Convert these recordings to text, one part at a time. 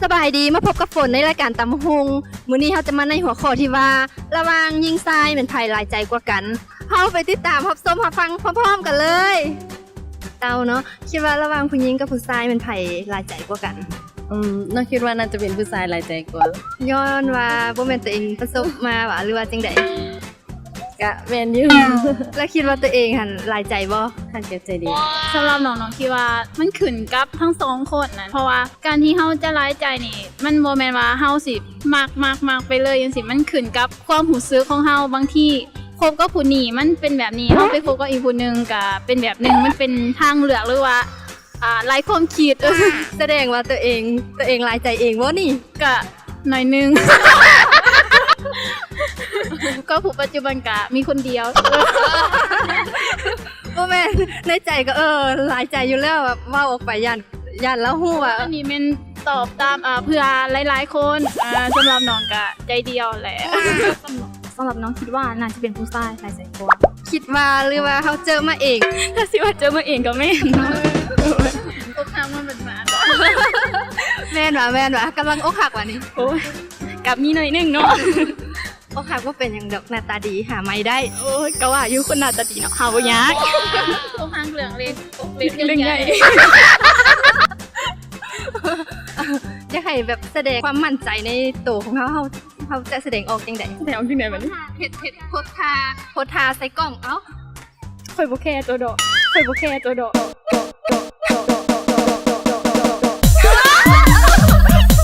ສະບາຍດີ ມາພົບກັບຝົນໃນລາຍການຕຳບັກຫຸ່ງ. ມື້ນີ້ເຮົາຈະມາໃນຫົວຂໍ້ທີ່ວ່າ ລະຫວ່າງຍິງຊາຍແມ່ນໃຜຫຼາຍໃຈກວ່າກັນ? ເຮົາໄປຕິດຕາມຮັບຊົມຮັບຟັງພ້ອມໆກັນເລີຍ. ເຈົ້າເນາະ ຄິດວ່າລະຫວ່າງຜູ້ຍິງກັບຜູ້ຊາຍແມ່ນໃຜຫຼາຍໃຈກວ່າກັນ? ອືມ ນ້ອງຄິດວ່າໜ້າຈະເປັນຜູ້ຊາຍຫຼາຍໃຈກວ່າ. ຍ້ອນວ່າບໍ່ແມ່ນຕົວເອງປະສົບມາຫວາ ຫຼືວ່າຈັ່ງໃດ? ກະແມ່ນຢູ່. ແລ້ວຄິດວ່າຕົວເອງຫັ້ນຫຼາຍໃຈບໍ່? ຄັນເກັບໃຈດີ. ສຳລັບນ້ອງ ນ້ອງຄິດວ່າມັນຂຶ້ນກັບທັງສອງຄົນນະ ເພາະວ່າການທີ່ເຮົາຈະຫຼາຍໃຈນີ້ ມັນບໍ່ແມ່ນວ່າເຮົາຊິມັກ ມັກ ມັກໄປເລີຍຈັ່ງຊີ້ ມັນຂຶ້ນກັບຄວາມຮູ້ສຶກຂອງເຮົາ. ບາງທີຄົບກັບຜູ້ນີ້ມັນເປັນແບບນີ້ ເຮົາໄປຄົບກັບອີກຜູ້ໜຶ່ງກະເປັນແບບໜຶ່ງ ມັນເປັນທາງເລືອກ ຫຼືວ່າ ອ່າ ຫຼາຍຄວາມຄິດ. ສະແດງວ່າຕົວເອງ ຕົວເອງຫຼາຍໃຈເອງບໍ່ນີ້? ກະໜ້ອຍໜຶ່ງ. ກໍຜູ້ປັດຈຸບັນກະມີຄົນດຽວ. ບໍ່ແມ່ນ ໃນໃຈກໍ ເອີ ຫຼາຍໃຈຢູ່ແລ້ວ ແບບເວົ້າອອກໄປຢ້ານ ຢ້ານລາວຮູ້ວ່າ ອັນນີ້ແມ່ນຕອບຕາມ ອ່າ ເພື່ອຫຼາຍໆຄົນ. ອ່າ ສຳລັບນ້ອງກະໃຈດຽວແຫຼະ. ສຳລັບນ້ອງຄິດວ່າໜ້າຈະເປັນຜູ້ຊາຍຫຼາຍໃຈກວ່າ. ຄິດວ່າ ຫຼືວ່າເຮົາເຈີມາເອງ? ຖ້າຊິວ່າເຈີມາເອງກໍແມ່ນ. ອົກຫັກມາເປັນໝາ. ແມ່ນຫວາ ແມ່ນຫວາ ກຳລັງອົກຫັກຫວານີ້? ໂອ້ຍ ກໍມີໜ້ອຍໜຶ່ງເນາະ. ອົກຫັກບໍ່ເປັນຫຍັງດອກ ໜ້າຕາດີຫາໃໝ່ໄດ້. ໂອ້ຍ ກໍວ່າຢູ່ ຄົນໜ້າຕາດີເນາະ ຫາບໍ່ຍາກ. ອົກຫັກເລື່ອງເລັກ ອົກເລັກເລື່ອງໃຫຍ່. ຢາກໃຫ້ແບບສະແດງຄວາມໝັ້ນໃຈໃນໂຕຂອງເຮົາ ເຮົາ ເຮົາຈະສະແດງອອກຈັ່ງໃດ? ສະແດງອອກຈັ່ງໃດບັດນີ້? ເຮັດ ເຮັດໂພສທ່າ ໂພສທ່າໃສ່ກ້ອງ. ເອົ້າ ຂ້ອຍບໍ່ແຄຕົວດອກ ຂ້ອຍບໍ່ແຄຕົວດອກ.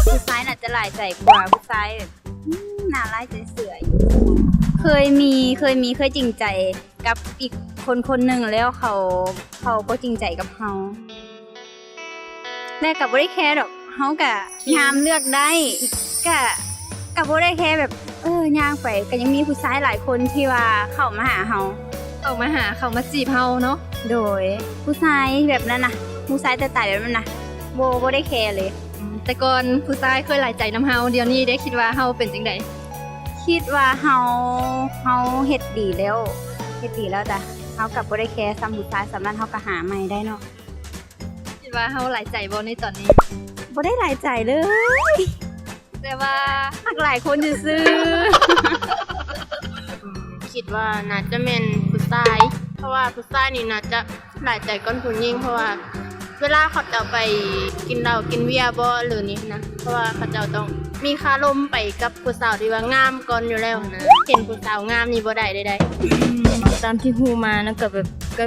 ຜູ້ຊາຍໜ້າຈະຫຼາຍໃຈກວ່າ ຜູ້ຊາຍແບບ ອືມ ໜ້າຫຼາຍໃຈເສືອຢູ່. ເຄີຍມີ ເຄີຍມີ ເຄີຍຈິງໃຈກັບອີກຄົນຄົນໜຶ່ງ ແລ້ວເຂົາ ເຂົາບໍ່ຈິງໃຈກັບເຮົາ. ແລະກໍບໍ່ໄດ້ແຄດອກ ເຮົາກະຍາມເລືອກໄດ້ ກະ ກະບໍ່ໄດ້ແຄແບບ ເອີ ຍ່າງໄປ ກະຍັງມີຜູ້ຊາຍຫຼາຍຄົນທີ່ວ່າເຂົ້າມາຫາເຮົາ ເຂົ້າມາຫາ ເຂົ້າມາຈີບເຮົາເນາະ. ໂດຍ ຜູ້ຊາຍແບບນັ້ນນະ ຜູ້ຊາຍຕາຍໆແບບນັ້ນນະ ບໍ່ ບໍ່ໄດ້ແຄເລີຍ. ອືມ ແຕ່ກ່ອນຜູ້ຊາຍເຄີຍຫຼາຍໃຈນຳເຮົາ ດຽວນີ້ເດ ຄິດວ່າເຮົາເປັນຈັ່ງໃດ? ຄິດວ່າເຮົາ ເຮົາເຮັດດີແລ້ວ ເຮັດດີແລ້ວ ແຕ່ເຮົາກໍບໍ່ໄດ້ແຄສ່ຳຜູ້ຊາຍສ່ຳນັ້ນ ເຮົາກໍຫາໃໝ່ໄດ້ເນາະ. ຄິດວ່າເຮົາຫຼາຍໃຈບໍ່ໃນຕອນນີ້? ບໍ່ໄດ້ຫຼາຍໃຈເລີຍ ແຕ່ວ່າຮັກຫຼາຍຄົນຊື່ໆ. ຄິດວ່າໜ້າຈະແມ່ນຜູ້ຊາຍ ເພາະວ່າຜູ້ຊາຍນີ້ໜ້າຈະຫຼາຍໃຈກ່ອນຜູ້ຍິງ ເພາະວ່າເວລາເຂົາເຈົ້າໄປກິນເຫຼົ້າກິນເບຍບໍ ຫຼືນີ້ນະ ເພາະວ່າເຂົາເຈົ້າຕ້ອງມີຄາລົມໄປກັບຜູ້ສາວທີ່ວ່າງາມກ່ອນຢູ່ແລ້ວນະ ເຫັນຜູ້ສາວງາມນີ້ບໍ່ໄດ້ເດ້. ຕາມທີ່ຮູ້ມານະ ກໍແບບ ກໍ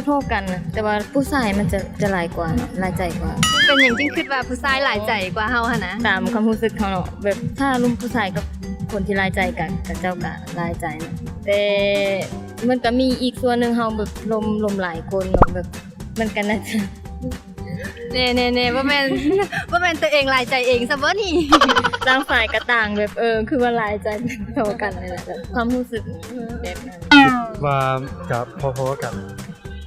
ທໍ່ໆກັນນະ ແຕ່ວ່າຜູ້ຊາຍມັນຈະ ຈະຫຼາຍກວ່າເນາະ ຫຼາຍໃຈກວ່າ. ເປັນຫຍັງຈຶ່ງຄິດວ່າຜູ້ຊາຍຫຼາຍໃຈກວ່າເຮົາຫັ້ນນະ? ຕາມຄວາມຮູ້ສຶກເຮົາເນາະ ແບບຖ້າລົມຜູ້ຊາຍກັບຄົນທີ່ຫຼາຍໃຈກັນ ເຂົາເຈົ້າກໍຫຼາຍໃຈເນາະ ແຕ່ມັນກໍມີອີກສ່ວນໜຶ່ງ ເຮົາແບບລົມ ລົມຫຼາຍຄົນເນາະ ແບບມັນກໍໜ້າຈະ ແນ່ໆໆ ບໍ່ແມ່ນ ບໍ່ແມ່ນຕົວເອງຫຼາຍໃຈເອງຊະບໍ່ນີ້? ຕ່າງຝ່າຍກໍຕ່າງແບບ ເອີ ຄືວ່າຫຼາຍໃຈເທົ່າກັນນີ້ແຫຼະ ແບບຄວາມຮູ້ສຶກແບບນັ້ນ. ວ່າກໍພໍໆກັນ.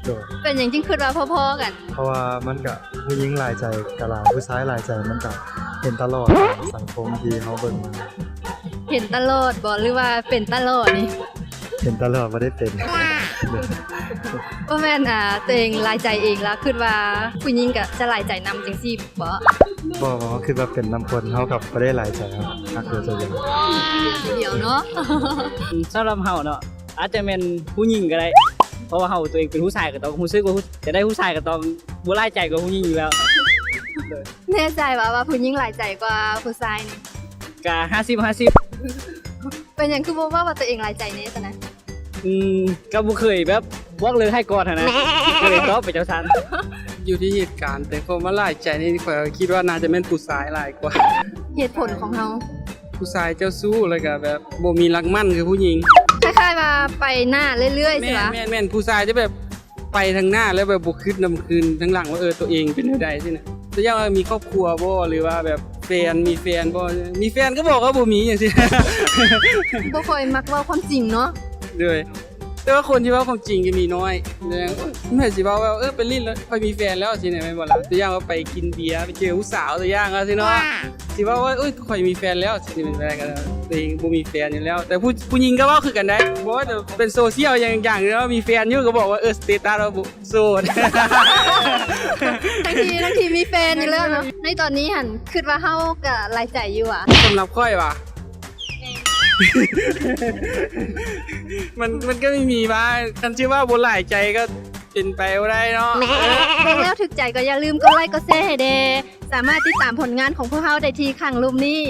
ໂດຍ. ເປັນຫຍັງຈຶ່ງຄິດວ່າພໍໆກັນ? ເພາະວ່າມັນກະ ຜູ້ຍິງຫຼາຍໃຈກະຫຼາຍ ຜູ້ຊາຍຫຼາຍໃຈມັນກະເຫັນຕະຫຼອດ ສັງຄົມທີ່ເຮົາເບິ່ງມາ. ເຫັນຕະຫຼອດບໍ່ ຫຼືວ່າເປັນຕະຫຼອດນີ້? ເຫັນຕະຫຼອດ ບໍ່ໄດ້ເປັນ. ບໍ່ແມ່ນ ອ່າ ຕົວເອງຫຼາຍໃຈເອງ ແລ້ວຄິດວ່າຜູ້ຍິງກະຈະຫຼາຍໃຈນຳຈັ່ງຊີ້ບໍ? ບໍ່ ບໍ່ ເຮົາຄິດວ່າເປັນນຳຄົນ ເຮົາກະບໍ່ໄດ້ຫຼາຍໃຈ ເຮົາຮັກດຽວໃຈດຽວ. ດຽວເນາະ. ສຳລັບເຮົາເນາະ ອາດຈະແມ່ນຜູ້ຍິງກໍໄດ້ ເພາະວ່າເຮົາ ຕົວເອງເປັນຜູ້ຊາຍກໍຕ້ອງຮູ້ສຶກວ່າ ຢາກໄດ້ຜູ້ຊາຍກໍຕ້ອງບໍ່ຫຼາຍໃຈກວ່າຜູ້ຍິງຢູ່ແລ້ວ. ແນ່ໃຈວ່າ ວ່າຜູ້ຍິງຫຼາຍໃຈກວ່າຜູ້ຊາຍນີ້? ກະຫ້າສິບຫ້າສິບ. ເປັນຫຍັງຄືບໍ່ເວົ້າວ່າຕົວເອງຫຼາຍໃຈແດ່ຊັ້ນນະ? ອືມ ກໍບໍ່ເຄີຍແບບບອກເລີກໃຫ້ກ່ອນຫັ້ນນະ ກໍເລີຍຕອບໄປຈັ່ງຊັ້ນ. ຢູ່ທີ່ເຫດການ ແຕ່ຄວາມວ່າຫຼາຍໃຈນີ້ ຂ້ອຍຄິດວ່າໜ້າຈະແມ່ນຜູ້ຊາຍຫຼາຍກວ່າ. ເຫດຜົນຂອງເຮົາ? ຜູ້ຊາຍເຈົ້າຊູ້ ແລ້ວກໍແບບບໍ່ມີຫຼັກໝັ້ນຄືຜູ້ຍິງ ຄ້າຍໆວ່າໄປໜ້າເລື້ອຍໆ. ແມ່ນ ຊິວ່າ ແມ່ນໆ ຜູ້ຊາຍຈະແບບໄປທາງໜ້າ ແລ້ວແບບບໍ່ຄິດນຳຄືນທາງຫຼັງວ່າ ເອີ ຕົວເອງເປັນແນວໃດຊີ້ນະ. ຕົວຢ່າງວ່າມີຄອບຄົວບໍ່ ຫຼືວ່າແບບແຟນ ມີແຟນບໍ່? ມີແຟນກໍບອກວ່າບໍ່ມີຈັ່ງຊີ້. ບໍ່ຄ່ອຍມັກເວົ້າຄວາມຈິງເນາະ. ໂດຍ. ແຕ່ວ່າຄົນທີ່ເວົ້າຄວາມຈິງຈະມີໜ້ອຍ. ແມ່ນຊິເວົ້າວ່າ ເອີ ໄປຫຼິ້ນແລ້ວ ຂ້ອຍມີແຟນແລ້ວ ຊີ້ນະ ແມ່ນບໍ່ລະ? ຕົວຢ່າງວ່າໄປກິນເບຍ ໄປເຈີຜູ້ສາວ ຕົວຢ່າງວ່າຊີ້ເນາະ ຊິເວົ້າວ່າ ໂອ້ຍ ຂ້ອຍມີແຟນແລ້ວ ຊິເປັນໄປໄດ້ກໍໄດ້. ຕົວເອງບໍ່ມີແຟນຢູ່ແລ້ວ ແຕ່ຜູ້ ຜູ້ຍິງກໍເວົ້າຄືກັນໄດ໋ ບໍ່ວ່າຈະເປັນໂຊຊຽວຫຍັງໆ ຫຼືວ່າມີແຟນຢູ່ກໍບອກວ່າ ເອີ ສະເຕຕັສວ່າໂສດ ທັງທີ່ ທັງທີ່ມີແຟນຢູ່ແລ້ວເນາະ. ໃນຕອນນີ້ຫັ້ນ ຄິດວ່າເຮົາກໍຫຼາຍໃຈຢູ່ຫວາ? ສຳລັບຂ້ອຍຫວາ? ມັນ ມັນກໍມີ ມີບ້າງ ຄັນຊິວ່າບໍ່ຫຼາຍໃຈກໍເປັນໄປບໍ່ໄດ້ເນາະ. ເບິ່ງແລ້ວຖືກໃຈກໍຢ່າລືມກົດໄລ້ກົດແຊໃຫ້ແດ່. ສາມາດຕິດຕາມຜົນງານຂອງພວກເຮົາໄດ້ທີ່ຂ້າງຮູບນີ້.